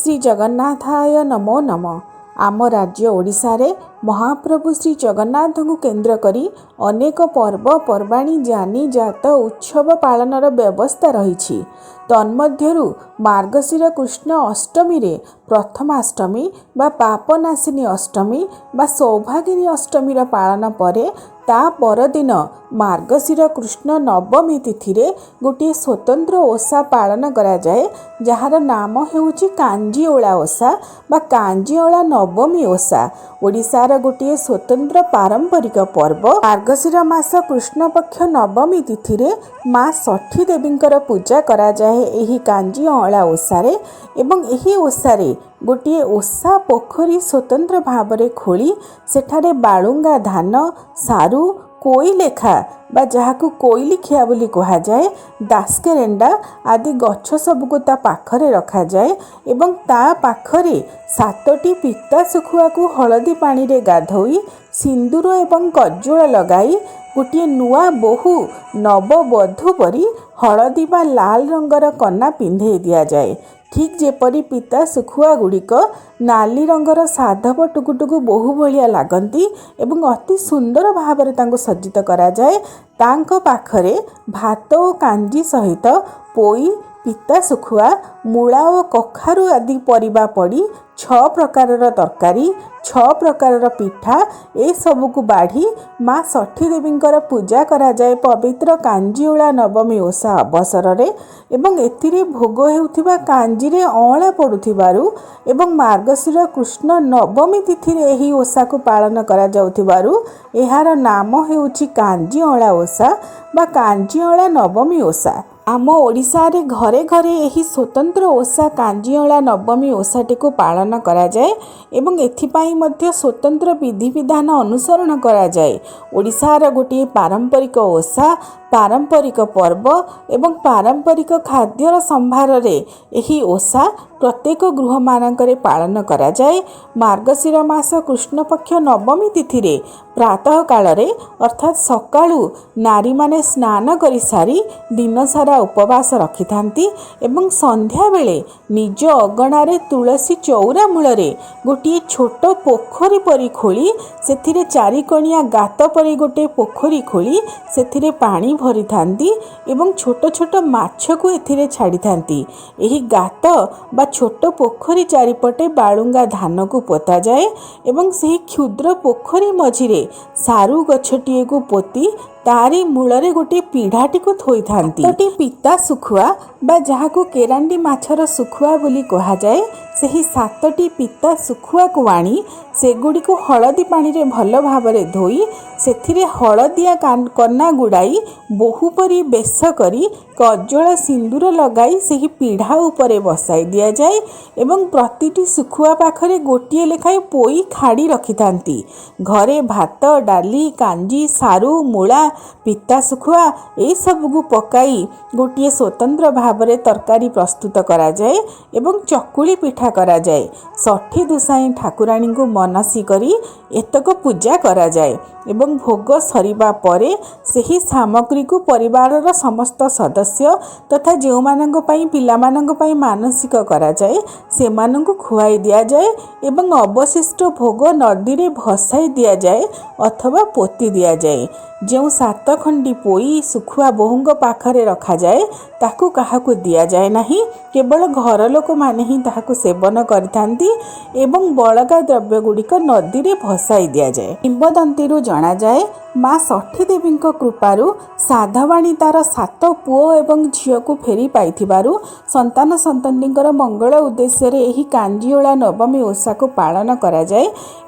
ଶ୍ରୀ ଜଗନ୍ନାଥାୟ ନମୋ ନମଃ। ଆମ ରାଜ୍ୟ ଓଡ଼ିଶାରେ ମହାପ୍ରଭୁ ଶ୍ରୀ ଜଗନ୍ନାଥଙ୍କୁ କେନ୍ଦ୍ର କରି ଅନେକ ପର୍ବପର୍ବାଣୀ, ଯାନିଯାତ ଉତ୍ସବ ପାଳନର ବ୍ୟବସ୍ଥା ରହିଛି। ତନ୍ମଧ୍ୟରୁ ମାର୍ଗଶିର କୃଷ୍ଣ ଅଷ୍ଟମୀରେ ପ୍ରଥମାଷ୍ଟମୀ ବା ପାପନାଶିନୀ ଅଷ୍ଟମୀ ବା ସୌଭାଗିନୀ ଅଷ୍ଟମୀର ପାଳନ ପରେ ତା ପରଦିନ ମାର୍ଗଶିର କୃଷ୍ଣ ନବମୀ ତିଥିରେ ଗୋଟିଏ ସ୍ୱତନ୍ତ୍ର ଓଷା ପାଳନ କରାଯାଏ, ଯାହାର ନାମ ହେଉଛି କାଞ୍ଜିଓଳା ଓଷା ବା କାଞ୍ଜିଅଁଳା ନବମୀ ଓଷା। ଓଡ଼ିଶାର ଗୋଟିଏ ସ୍ୱତନ୍ତ୍ର ପାରମ୍ପରିକ ପର୍ବ। ମାର୍ଗଶିର ମାସ କୃଷ୍ଣପକ୍ଷ ନବମୀ ତିଥିରେ ମା ଷଠୀ ଦେବୀଙ୍କର ପୂଜା କରାଯାଏ ଏହି କାଞ୍ଜିଅଁଳା ଓଷାରେ ଏବଂ ଏହି ଓଷାରେ ଗୋଟିଏ ଓଷା ପୋଖରୀ ସ୍ୱତନ୍ତ୍ର ଭାବରେ ଖୋଳି ସେଠାରେ ବାଳୁଙ୍ଗା ଧାନ, ସାରୁ, କୋଇଲେଖା ବା ଯାହାକୁ କୋଇଲିଖିଆ ବୋଲି କୁହାଯାଏ, ଦାସ୍କେରେଣ୍ଡା ଆଦି ଗଛ ସବୁକୁ ତା ପାଖରେ ରଖାଯାଏ ଏବଂ ତା ପାଖରେ ସାତଟି ପିତା ଶୁଖୁଆକୁ ହଳଦୀ ପାଣିରେ ଗାଧୋଇ, ସିନ୍ଦୁର ଏବଂ କଜ୍ଜଳ ଲଗାଇ ଗୋଟିଏ ନୂଆ ବୋହୂ, ନବବଧୂ ପରି ହଳଦୀ ବା ଲାଲ ରଙ୍ଗର କନା ପିନ୍ଧେଇ ଦିଆଯାଏ। ଠିକ୍ ଯେପରି ପିତା ଶୁଖୁଆ ଗୁଡ଼ିକ ନାଲି ରଙ୍ଗର ସାଧବ ଟୁକୁଟୁକୁ ବୋହୂ ଭଳିଆ ଲାଗନ୍ତି ଏବଂ ଅତି ସୁନ୍ଦର ଭାବରେ ତାଙ୍କୁ ସଜ୍ଜିତ କରାଯାଏ। ତାଙ୍କ ପାଖରେ ଭାତ ଓ କାଞ୍ଜି ସହିତ ପୋଇ, ପିତା ଶୁଖୁଆ, ମୂଳା ଓ କଖାରୁ ଆଦି ପରିବା ପଡ଼ି 6 ପ୍ରକାରର ତରକାରୀ, 6 ପ୍ରକାରର ପିଠା ଏସବୁକୁ ବାଢ଼ି ମା ଷଠୀ ଦେବୀଙ୍କର ପୂଜା କରାଯାଏ ପବିତ୍ର କାଞ୍ଜିଓଳା ନବମୀ ଓଷା ଅବସରରେ। ଏବଂ ଏଥିରେ ଭୋଗ ହେଉଥିବା କାଞ୍ଜିରେ ଅଁଳା ପଡ଼ୁଥିବାରୁ ଏବଂ ମାର୍ଗଶିର କୃଷ୍ଣ ନବମୀ ତିଥିରେ ଏହି ଓଷାକୁ ପାଳନ କରାଯାଉଥିବାରୁ ଏହାର ନାମ ହେଉଛି କାଞ୍ଜିଅଁଳା ଓଷା ବା କାଞ୍ଜିଅଁଳା ନବମୀ ଓଷା। ଆମ ଓଡ଼ିଶାରେ ଘରେ ଘରେ ଏହି ସ୍ୱତନ୍ତ୍ର ଓଷା କାଞ୍ଜିଅଁଳା ନବମୀ ଓଷାଟିକୁ ପାଳନ କରାଯାଏ ଏବଂ ଏଥିପାଇଁ ମଧ୍ୟ ସ୍ୱତନ୍ତ୍ର ବିଧିବିଧାନ ଅନୁସରଣ କରାଯାଏ। ଓଡ଼ିଶାର ଗୋଟିଏ ପାରମ୍ପରିକ ଓଷା, ପାରମ୍ପରିକ ପର୍ବ ଏବଂ ପାରମ୍ପରିକ ଖାଦ୍ୟର ସମ୍ଭାରରେ ଏହି ଓଷା ପ୍ରତ୍ୟେକ ଗୃହମାନଙ୍କରେ ପାଳନ କରାଯାଏ। ମାର୍ଗଶିର ମାସ କୃଷ୍ଣପକ୍ଷ ନବମୀ ତିଥିରେ ପ୍ରାତଃ କାଳରେ, ଅର୍ଥାତ୍ ସକାଳୁ ନାରୀମାନେ ସ୍ନାନ କରିସାରି ଦିନସାରା ଉପବାସ ରଖିଥାନ୍ତି ଏବଂ ସନ୍ଧ୍ୟାବେଳେ ନିଜ ଅଗଣାରେ ତୁଳସୀ ଚଉରା ମୂଳରେ ଗୋଟିଏ ଛୋଟ ପୋଖରୀ ପରି ଖୋଳି, ସେଥିରେ ଚାରିକଣିଆ ଗାତ ପରି ଗୋଟିଏ ପୋଖରୀ ଖୋଳି ସେଥିରେ ପାଣି ଭରିଥାନ୍ତି ଏବଂ ଛୋଟ ଛୋଟ ମାଛକୁ ଏଥିରେ ଛାଡ଼ିଥାନ୍ତି। ଏହି ଗାତ ବା ଛୋଟ ପୋଖରୀ ଚାରିପଟେ ବାଳୁଙ୍ଗା ଧାନକୁ ପୋତାଯାଏ ଏବଂ ସେହି କ୍ଷୁଦ୍ର ପୋଖରୀ ମଝିରେ ସାରୁ ଗଛଟିଏକୁ ପୋତି ତାରି ମୂଳରେ ଗୋଟିଏ ପିଢ଼ାଟିକୁ ଥୋଇଥାନ୍ତି। ସାତଟି ପିତା ଶୁଖୁଆ ବା ଯାହାକୁ କେରାଣ୍ଡି ମାଛର ଶୁଖୁଆ ବୋଲି କୁହାଯାଏ, ସେହି ସାତଟି ପିତା ଶୁଖୁଆକୁ ଆଣି ସେଗୁଡ଼ିକୁ ହଳଦୀ ପାଣିରେ ଭଲ ଭାବରେ ଧୋଇ, ସେଥିରେ ହଳଦିଆ କନା ଗୁଡ଼ାଇ, ବୋହୂ ପରି ବେଶ କରି, କଜ୍ଜଳ ସିନ୍ଦୁର ଲଗାଇ ସେହି ପିଢ଼ା ଉପରେ ବସାଇ ଦିଆଯାଏ ଏବଂ ପ୍ରତିଟି ଶୁଖୁଆ ପାଖରେ ଗୋଟିଏ ଲେଖାଏଁ ପୋଇ ଖାଡ଼ି ରଖିଥାନ୍ତି। ଘରେ ଭାତ, ଡାଲି, କାଞ୍ଜି, ସାରୁ, ମୂଳା, ପିତା ଶୁଖୁଆ ଏସବୁକୁ ପକାଇ ଗୋଟିଏ ସ୍ୱତନ୍ତ୍ର ଭାବରେ ତରକାରୀ ପ୍ରସ୍ତୁତ କରାଯାଏ ଏବଂ ଚକୁଳି ପିଠା କରାଯାଏ। ଷଠୀ ଦୁସାଇଁ ଠାକୁରାଣୀଙ୍କୁ ମନସି କରି ଏତକ ପୂଜା କରାଯାଏ ଏବଂ ଭୋଗ ସରିବା ପରେ ସେହି ସାମଗ୍ରୀକୁ ପରିବାରର ସମସ୍ତ ସଦସ୍ୟ ତଥା ଯେଉଁମାନଙ୍କ ପାଇଁ, ପିଲାମାନଙ୍କ ପାଇଁ ମାନସିକ କରାଯାଏ, ସେମାନଙ୍କୁ ଖୁଆଇ ଦିଆଯାଏ ଏବଂ ଅବଶିଷ୍ଟ ଭୋଗ ନଦୀରେ ଭସାଇ ଦିଆଯାଏ ଅଥବା ପୋତି ଦିଆଯାଏ। ଯେଉଁ ସାତ ଖଣ୍ଡି ପୋଇ ଶୁଖୁଆ ବୋହୂଙ୍କ ପାଖରେ ରଖାଯାଏ, ତାକୁ କାହାକୁ ଦିଆଯାଏ ନାହିଁ। କେବଳ ଘର ଲୋକମାନେ ହିଁ ତାହାକୁ ସେବନ କରିଥାନ୍ତି ଏବଂ ବଳକା ଦ୍ରବ୍ୟ ଗୁଡ଼ିକ ନଦୀରେ ଭସାଇ ଦିଆଯାଏ। କିମ୍ବଦନ୍ତୀରୁ ଜଣାଯାଏ, ମା ଷଠୀ ଦେବୀଙ୍କ କୃପାରୁ ସାଧବାଣୀ ତାର ସାତ ପୁଅ ଏବଂ ଝିଅକୁ ଫେରି ପାଇଥିବାରୁ ସନ୍ତାନ ସନ୍ତତିଙ୍କର ମଙ୍ଗଳ ଉଦ୍ଦେଶ୍ୟରେ ଏହି କାଞ୍ଜିଓଳା ନବମୀ ଓଷାକୁ ପାଳନ କରାଯାଏ।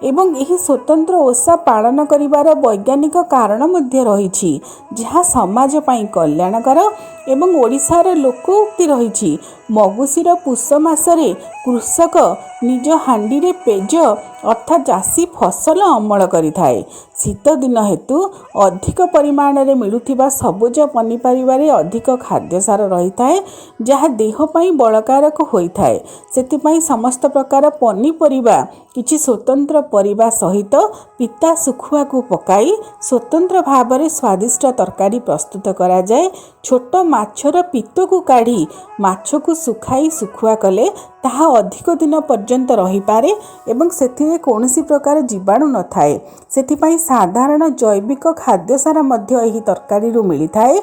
ଏବଂ ଏହି ସ୍ୱତନ୍ତ୍ର ଓଷା ପାଳନ କରିବାର ବୈଜ୍ଞାନିକ କାରଣ ମଧ୍ୟ ରହିଛି, ଯାହା ସମାଜ ପାଇଁ କଲ୍ୟାଣକର। ଏବଂ ଓଡ଼ିଶାର ଲୋକୋକ୍ତି ରହିଛି, ମଗୁଶିର ପୁଷ ମାସରେ କୃଷକ ନିଜ ହାଣ୍ଡିରେ ପେଜ, ଅର୍ଥାତ୍ ଚାଷୀ ଫସଲ ଅମଳ କରିଥାଏ। ଶୀତ ଦିନ ହେତୁ ଅଧିକ ପରିମାଣରେ ମିଳୁଥିବା ସବୁଜ ପନିପରିବାରେ ଅଧିକ ଖାଦ୍ୟସାର ରହିଥାଏ, ଯାହା ଦେହ ପାଇଁ ବଳକାରକ ହୋଇଥାଏ। ସେଥିପାଇଁ ସମସ୍ତ ପ୍ରକାର ପନିପରିବା, କିଛି ସ୍ୱତନ୍ତ୍ର ପରିବା ସହିତ ପିତା ଶୁଖୁଆକୁ ପକାଇ ସ୍ୱତନ୍ତ୍ର ଭାବରେ ସ୍ୱାଦିଷ୍ଟ ତରକାରୀ ପ୍ରସ୍ତୁତ କରାଯାଏ। ଛୋଟ ମାଛର ପିତ୍ତକୁ କାଢ଼ି ମାଛକୁ ଶୁଖାଇ ଶୁଖୁଆ କଲେ ତାହା ଅଧିକ ଦିନ ପର୍ଯ୍ୟନ୍ତ ରହିପାରେ ଏବଂ ସେଥିରେ କୌଣସି ପ୍ରକାର ଜୀବାଣୁ ନଥାଏ। ସେଥିପାଇଁ ସାଧାରଣ ଜୈବିକ ଖାଦ୍ୟସାର ମଧ୍ୟ ଏହି ତରକାରୀରୁ ମିଳିଥାଏ।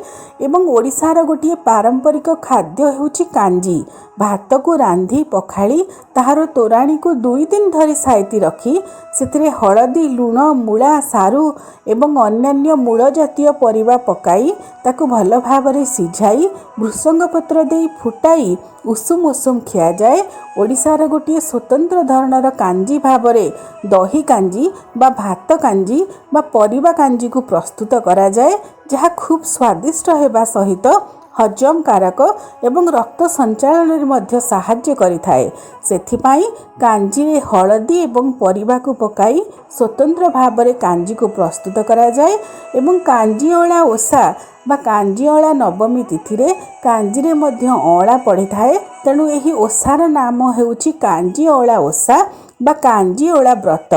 ଏବଂ ଓଡ଼ିଶାର ଗୋଟିଏ ପାରମ୍ପରିକ ଖାଦ୍ୟ ହେଉଛି କାଞ୍ଜି। ଭାତକୁ ରାନ୍ଧି ପଖାଳି ତାହାର ତୋରାଣିକୁ 2 ଦିନ ଧରି ସାଇତି ରଖି ସେଥିରେ ହଳଦୀ, ଲୁଣ, ମୂଳା, ସାରୁ ଏବଂ ଅନ୍ୟାନ୍ୟ ମୂଳ ଜାତୀୟ ପରିବା ପକାଇ ତାକୁ ଭଲ ଭାବରେ ସିଝାଇ ଭୃସଙ୍ଗ ପତ୍ର ଦେଇ ଫୁଟାଇ ଉଷୁମ ଉଷୁମ ଖିଆଯାଏ। ଓଡ଼ିଶାର ଗୋଟିଏ ସ୍ୱତନ୍ତ୍ର ଧରଣର କାଞ୍ଜି ଭାବରେ ଦହି କାଞ୍ଜି ବା ଭାତ କାଞ୍ଜି ବା ପରିବା କାଞ୍ଜିକୁ ପ୍ରସ୍ତୁତ କରାଯାଏ, ଯାହା ଖୁବ୍ ସ୍ୱାଦିଷ୍ଟ ହେବା ସହିତ ହଜମ କାରକ ଏବଂ ରକ୍ତ ସଞ୍ଚାଳନରେ ମଧ୍ୟ ସାହାଯ୍ୟ କରିଥାଏ। ସେଥିପାଇଁ କାଞ୍ଜିରେ ହଳଦୀ ଏବଂ ପରିବାକୁ ପକାଇ ସ୍ୱତନ୍ତ୍ର ଭାବରେ କାଞ୍ଜିକୁ ପ୍ରସ୍ତୁତ କରାଯାଏ। ଏବଂ କାଞ୍ଜିଅଁଳା ଓଷା ବା କାଞ୍ଜିଅଁଳା ନବମୀ ତିଥିରେ କାଞ୍ଜିରେ ମଧ୍ୟ ଅଁଳା ପଡ଼ିଥାଏ। ତେଣୁ ଏହି ଓଷାର ନାମ ହେଉଛି କାଞ୍ଜିଅଁଳା ଓଷା ବା କାଞ୍ଜିଅଁଳା ବ୍ରତ।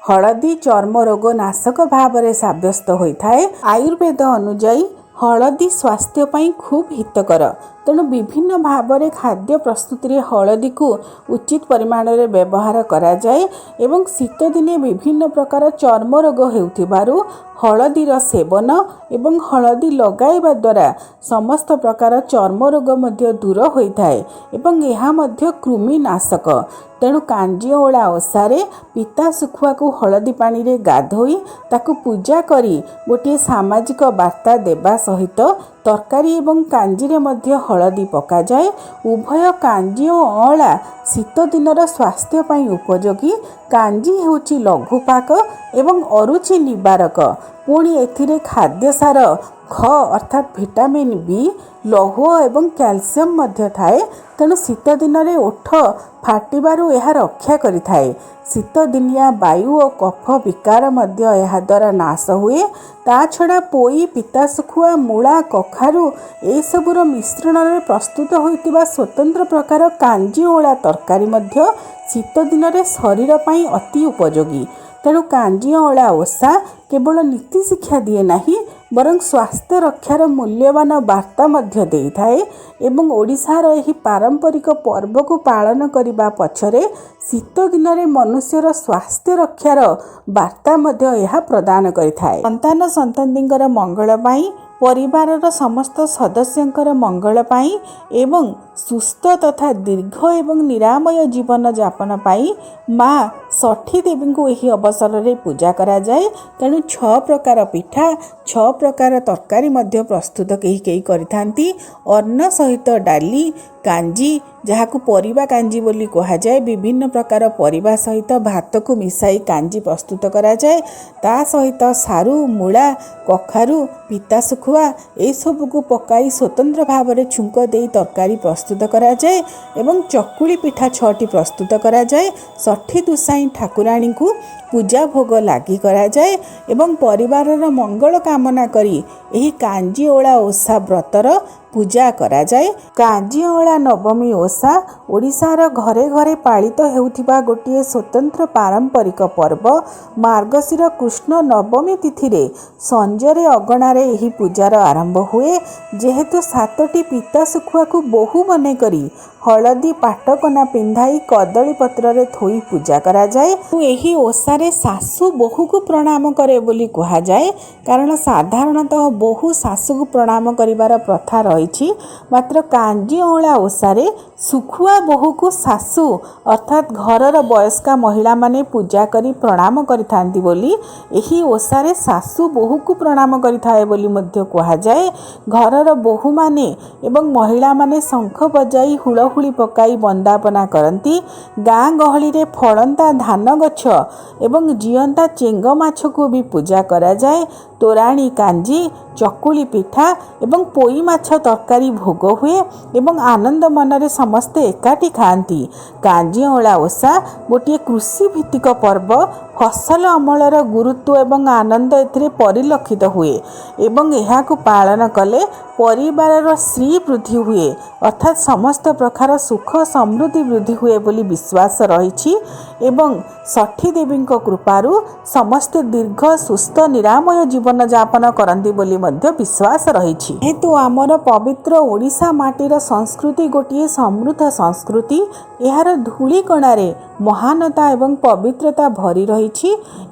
ହଳଦୀ ଚର୍ମ ରୋଗ ନାଶକ ଭାବରେ ସାବ୍ୟସ୍ତ ହୋଇଥାଏ। ଆୟୁର୍ବେଦ ଅନୁଯାୟୀ ହଳଦୀ ସ୍ୱାସ୍ଥ୍ୟ ପାଇଁ ଖୁବ୍ ହିତକର। ତେଣୁ ବିଭିନ୍ନ ଭାବରେ ଖାଦ୍ୟ ପ୍ରସ୍ତୁତିରେ ହଳଦୀକୁ ଉଚିତ ପରିମାଣରେ ବ୍ୟବହାର କରାଯାଏ। ଏବଂ ଶୀତଦିନେ ବିଭିନ୍ନ ପ୍ରକାର ଚର୍ମ ରୋଗ ହେଉଥିବାରୁ ହଳଦୀର ସେବନ ଏବଂ ହଳଦୀ ଲଗାଇବା ଦ୍ୱାରା ସମସ୍ତ ପ୍ରକାର ଚର୍ମ ରୋଗ ମଧ୍ୟ ଦୂର ହୋଇଥାଏ ଏବଂ ଏହା ମଧ୍ୟ କୃମିନାଶକ। ତେଣୁ କାଞ୍ଜିଅଁଳା ଓଷାରେ ପିତା ଶୁଖୁଆକୁ ହଳଦୀ ପାଣିରେ ଗାଧୋଇ ତାକୁ ପୂଜା କରି ଗୋଟିଏ ସାମାଜିକ ବାର୍ତ୍ତା ଦେବା ସହିତ ତରକାରୀ ଏବଂ କାଞ୍ଜିରେ ମଧ୍ୟ ହଳଦୀ ପକାଯାଏ। ଉଭୟ କାଞ୍ଜି ଓ ଅଁଳା ଶୀତଦିନର ସ୍ୱାସ୍ଥ୍ୟ ପାଇଁ ଉପଯୋଗୀ। କାଞ୍ଜି ହେଉଛି ଲଘୁପାକ ଏବଂ ଅରୁଚି ନିବାରକ। ପୁଣି ଏଥିରେ ଖାଦ୍ୟସାର ଖ ଅର୍ଥାତ୍ ଭିଟାମିନ୍ ବି, ଲୌହ ଏବଂ କ୍ୟାଲସିୟମ୍ ମଧ୍ୟ ଥାଏ। ତେଣୁ ଶୀତଦିନରେ ଓଠ ଫାଟିବାରୁ ଏହା ରକ୍ଷା କରିଥାଏ। ଶୀତଦିନିଆ ବାୟୁ ଓ କଫ ବିକାର ମଧ୍ୟ ଏହାଦ୍ୱାରା ନାଶ ହୁଏ। ତା ଛଡ଼ା ପୋଇ, ପିତା ଶୁଖୁଆ, ମୂଳା, କଖାରୁ ଏସବୁର ମିଶ୍ରଣରେ ପ୍ରସ୍ତୁତ ହୋଇଥିବା ସ୍ୱତନ୍ତ୍ର ପ୍ରକାର କାଞ୍ଜିଅଁଳା ତରକାରୀ ମଧ୍ୟ ଶୀତଦିନରେ ଶରୀର ପାଇଁ ଅତି ଉପଯୋଗୀ। ତେଣୁ କାଞ୍ଜିଅଁଳା ଓଷା କେବଳ ନୀତି ଶିକ୍ଷା ଦିଏ ନାହିଁ, ବରଂ ସ୍ୱାସ୍ଥ୍ୟ ରକ୍ଷାର ମୂଲ୍ୟବାନ ବାର୍ତ୍ତା ମଧ୍ୟ ଦେଇଥାଏ। ଏବଂ ଓଡ଼ିଶାର ଏହି ପାରମ୍ପରିକ ପର୍ବକୁ ପାଳନ କରିବା ପଛରେ ଶୀତଦିନରେ ମନୁଷ୍ୟର ସ୍ୱାସ୍ଥ୍ୟ ରକ୍ଷାର ବାର୍ତ୍ତା ମଧ୍ୟ ଏହା ପ୍ରଦାନ କରିଥାଏ। ସନ୍ତାନ ସନ୍ତତିଙ୍କର ମଙ୍ଗଳ ପାଇଁ, ପରିବାରର ସମସ୍ତ ସଦସ୍ୟଙ୍କର ମଙ୍ଗଳ ପାଇଁ ଏବଂ ସୁସ୍ଥ ତଥା ଦୀର୍ଘ ଏବଂ ନିରାମୟ ଜୀବନ ଯାପନ ପାଇଁ ମା ଷଠୀ ଦେବୀଙ୍କୁ ଏହି ଅବସରରେ ପୂଜା କରାଯାଏ। ତେଣୁ 6 ପ୍ରକାର ପିଠା, 6 ପ୍ରକାର ତରକାରୀ ମଧ୍ୟ ପ୍ରସ୍ତୁତ କେହି କେହି କରିଥାନ୍ତି। ଅନ୍ନ ସହିତ ଡାଲି, କାଞ୍ଜି, ଯାହାକୁ ପରିବା କାଞ୍ଜି ବୋଲି କୁହାଯାଏ, ବିଭିନ୍ନ ପ୍ରକାର ପରିବା ସହିତ ଭାତକୁ ମିଶାଇ କାଞ୍ଜି ପ୍ରସ୍ତୁତ କରାଯାଏ। ତା ସହିତ ସାରୁ, ମୂଳା, କଖାରୁ, ପିତା ଶୁଖୁଆ ଏସବୁକୁ ପକାଇ ସ୍ୱତନ୍ତ୍ର ଭାବରେ ଛୁଙ୍କ ଦେଇ ତରକାରୀ ପ୍ରସ୍ତୁତ କରାଯାଏ ଏବଂ ଚକୁଳି ପିଠା 6ଟି ପ୍ରସ୍ତୁତ କରାଯାଏ। ଷଠୀ ଦୁସାଇଁ ଠାକୁରାଣୀଙ୍କୁ ପୂଜା ଭୋଗ ଲାଗି କରାଯାଏ ଏବଂ ପରିବାରର ମଙ୍ଗଳ କାମନା କରି ଏହି କାଞ୍ଜିଅଁଳା ଓଷା ବ୍ରତର ପୂଜା କରାଯାଏ। କାଞ୍ଜିଅଁଳା ନବମୀ ଓଷା ଓଡ଼ିଶାର ଘରେ ଘରେ ପାଳିତ ହେଉଥିବା ଗୋଟିଏ ସ୍ୱତନ୍ତ୍ର ପାରମ୍ପରିକ ପର୍ବ। ମାର୍ଗଶିର କୃଷ୍ଣ ନବମୀ ତିଥିରେ ସଞ୍ଜରେ ଅଗଣାରେ ଏହି ପୂଜାର ଆରମ୍ଭ ହୁଏ। ଯେହେତୁ 7ଟି ପିତା ଶୁଖୁଆକୁ ବୋହୂ ମନେକରି ହଳଦୀ ପାଟକନା ପିନ୍ଧାଇ କଦଳୀ ପତ୍ରରେ ଥୋଇ ପୂଜା କରାଯାଏ। ଏହି ଓଷାରେ ଶାଶୁ ବୋହୂକୁ ପ୍ରଣାମ କରେ ବୋଲି କୁହାଯାଏ, କାରଣ ସାଧାରଣତଃ ବୋହୂ ଶାଶୁକୁ ପ୍ରଣାମ କରିବାର ପ୍ରଥା ରହିଛି। ମାତ୍ର କାଞ୍ଜିଅଁଳା ଓଷାରେ ଶୁଖୁଆ ବୋହୂକୁ ଶାଶୁ ଅର୍ଥାତ୍ ଘରର ବୟସ୍କା ମହିଳାମାନେ ପୂଜା କରି ପ୍ରଣାମ କରିଥାନ୍ତି ବୋଲି ଏହି ଓଷାରେ ଶାଶୁ ବୋହୂକୁ ପ୍ରଣାମ କରିଥାଏ ବୋଲି ମଧ୍ୟ କୁହାଯାଏ। ଘରର ବୋହୂମାନେ ଏବଂ ମହିଳାମାନେ ଶଙ୍ଖ ବଜାଇ ହୁଳହୁଳି ପକାଇ ବନ୍ଦାପନା କରନ୍ତି। ଗାଁ ଗହଳିରେ ଫଳନ୍ତା ଧାନ ଗଛ ଏବଂ ଜିଅନ୍ତା ଚେଙ୍ଗ ମାଛକୁ ବି ପୂଜା କରାଯାଏ। ତୋରାଣୀ କାଞ୍ଜି, ଚକୁଳି ପିଠା ଏବଂ ପୋଇ ମାଛ ତରକାରୀ ଭୋଗ ହୁଏ ଏବଂ ଆନନ୍ଦ ମନରେ ସମସ୍ତେ ଏକାଠି ଖାଆନ୍ତି। କାଞ୍ଜିଅଁଳା ଓଷା ଗୋଟିଏ କୃଷିଭିତ୍ତିକ ପର୍ବ। ଫସଲ ଅମଳର ଗୁରୁତ୍ୱ ଏବଂ ଆନନ୍ଦ ଏଥିରେ ପରିଲକ୍ଷିତ ହୁଏ ଏବଂ ଏହାକୁ ପାଳନ କଲେ ପରିବାରର ଶ୍ରୀ ବୃଦ୍ଧି ହୁଏ, ଅର୍ଥାତ୍ ସମସ୍ତ ପ୍ରକାର ସୁଖ ସମୃଦ୍ଧି ବୃଦ୍ଧି ହୁଏ ବୋଲି ବିଶ୍ୱାସ ରହିଛି ଏବଂ ଷଠୀ ଦେବୀଙ୍କ କୃପାରୁ ସମସ୍ତେ ଦୀର୍ଘ ସୁସ୍ଥ ନିରାମୟ ଜୀବନଯାପନ କରନ୍ତି ବୋଲି ମଧ୍ୟ ବିଶ୍ୱାସ ରହିଛି। ଯେହେତୁ ଆମର ପବିତ୍ର ଓଡ଼ିଶା ମାଟିର ସଂସ୍କୃତି ଗୋଟିଏ ସମୃଦ୍ଧ ସଂସ୍କୃତି, ଏହାର ଧୂଳିକଣାରେ ମହାନତା ଏବଂ ପବିତ୍ରତା ଭରି ରହିଛି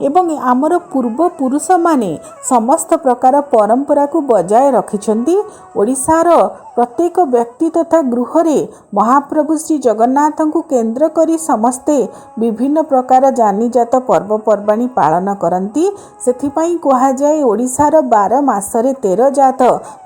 ଏବଂ ଆମର ପୂର୍ବପୁରୁଷମାନେ ସମସ୍ତ ପ୍ରକାର ପରମ୍ପରାକୁ ବଜାୟ ରଖିଛନ୍ତି। ଓଡ଼ିଶାର ପ୍ରତ୍ୟେକ ବ୍ୟକ୍ତି ତଥା ଗୃହରେ ମହାପ୍ରଭୁ ଶ୍ରୀ ଜଗନ୍ନାଥଙ୍କୁ କେନ୍ଦ୍ର କରି ସମସ୍ତେ ବିଭିନ୍ନ ପ୍ରକାର ଯାନିଯାତ ପର୍ବପର୍ବାଣି ପାଳନ କରନ୍ତି। ସେଥିପାଇଁ କୁହାଯାଏ, ଓଡ଼ିଶାର 12 ମାସରେ 13 ଜାତ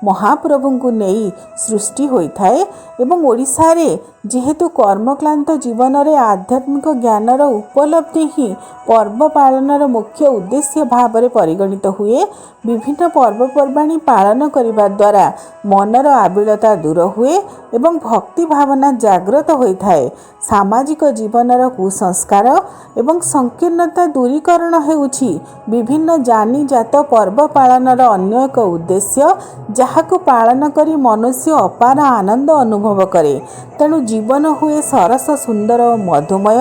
ମହାପ୍ରଭୁଙ୍କୁ ନେଇ ସୃଷ୍ଟି ହୋଇଥାଏ। ଏବଂ ଓଡ଼ିଶାରେ ଯେହେତୁ କର୍ମକ୍ଳାନ୍ତ ଜୀବନରେ ଆଧ୍ୟାତ୍ମିକ ଜ୍ଞାନର ଉପଲବ୍ଧି ହିଁ ପର୍ବ ପାଳନର ମୁଖ୍ୟ ଉଦ୍ଦେଶ୍ୟ ଭାବରେ ପରିଗଣିତ ହୁଏ, ବିଭିନ୍ନ ପର୍ବପର୍ବାଣି ପାଳନ କରିବା ଦ୍ୱାରା ମନର ଆବିଳତା ଦୂର ହୁଏ ଏବଂ ଭକ୍ତି ଭାବନା ଜାଗ୍ରତ ହୋଇଥାଏ। ସାମାଜିକ ଜୀବନର କୁସଂସ୍କାର ଏବଂ ସଂକୀର୍ଣ୍ଣତା ଦୂରୀକରଣ ହେଉଛି ବିଭିନ୍ନ ଯାନିଜାତ ପର୍ବ ପାଳନର ଅନ୍ୟ ଏକ ଉଦ୍ଦେଶ୍ୟ, ଯାହାକୁ ପାଳନ କରି ମନୁଷ୍ୟ ଅପାର ଆନନ୍ଦ ଅନୁଭବ କରେ। ତେଣୁ ଜୀବନ ହୁଏ ସରସ, ସୁନ୍ଦର ଓ ମଧୁମୟ।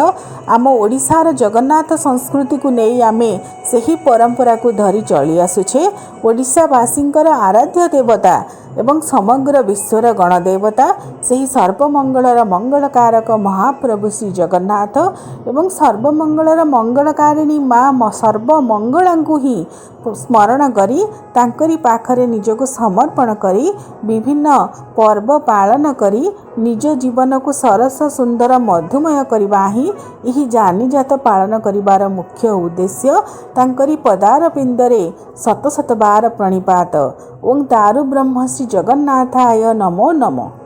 ଆମ ଓଡ଼ିଶାର ଜଗନ୍ନାଥ ସଂସ୍କୃତିକୁ ନେଇ ଆମେ ସେହି ପରମ୍ପରାକୁ ଧରି ଚଳି ଆସୁଛେ। ଓଡ଼ିଶାବାସୀଙ୍କର ଆରାଧ୍ୟ ଦେବତା ଏବଂ ସମଗ୍ର ବିଶ୍ୱର ଗଣଦେବତା ସେହି ସର୍ବମଙ୍ଗଳର ମଙ୍ଗଳକାରକ ମହାପ୍ରଭୁ ଶ୍ରୀ ଜଗନ୍ନାଥ ଏବଂ ସର୍ବମଙ୍ଗଳର ମଙ୍ଗଳକାରିଣୀ ମା ସର୍ବମଙ୍ଗଳାଙ୍କୁ ହିଁ ସ୍ମରଣ କରି, ତାଙ୍କରି ପାଖରେ ନିଜକୁ ସମର୍ପଣ କରି, ବିଭିନ୍ନ ପର୍ବ ପାଳନ କରି ନିଜ ଜୀବନକୁ ସରସ, ସୁନ୍ଦର, ମଧୁମୟ କରିବା ହିଁ ଏହି ଯାନିଜାତ ପାଳନ କରିବାର ମୁଖ୍ୟ ଉଦ୍ଦେଶ୍ୟ। ତାଙ୍କରି ପଦାରବିନ୍ଦରେ ଶତ ଶତ ବାର ପ୍ରଣିପାତ। ଓଁ ଦାରୁ ବ୍ରହ୍ମ ଶ୍ରୀ ଜଗନ୍ନାଥାୟ ନମୋ ନମଃ।